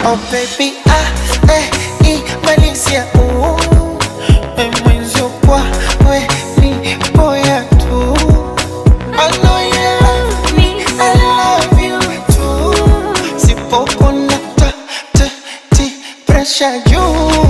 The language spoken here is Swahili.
Oh baby, ah, eh, i malizia u e mwenzio kwa we ni boya tu. I know you love me, I love you too. Sipokona ta ta ti pressure juu.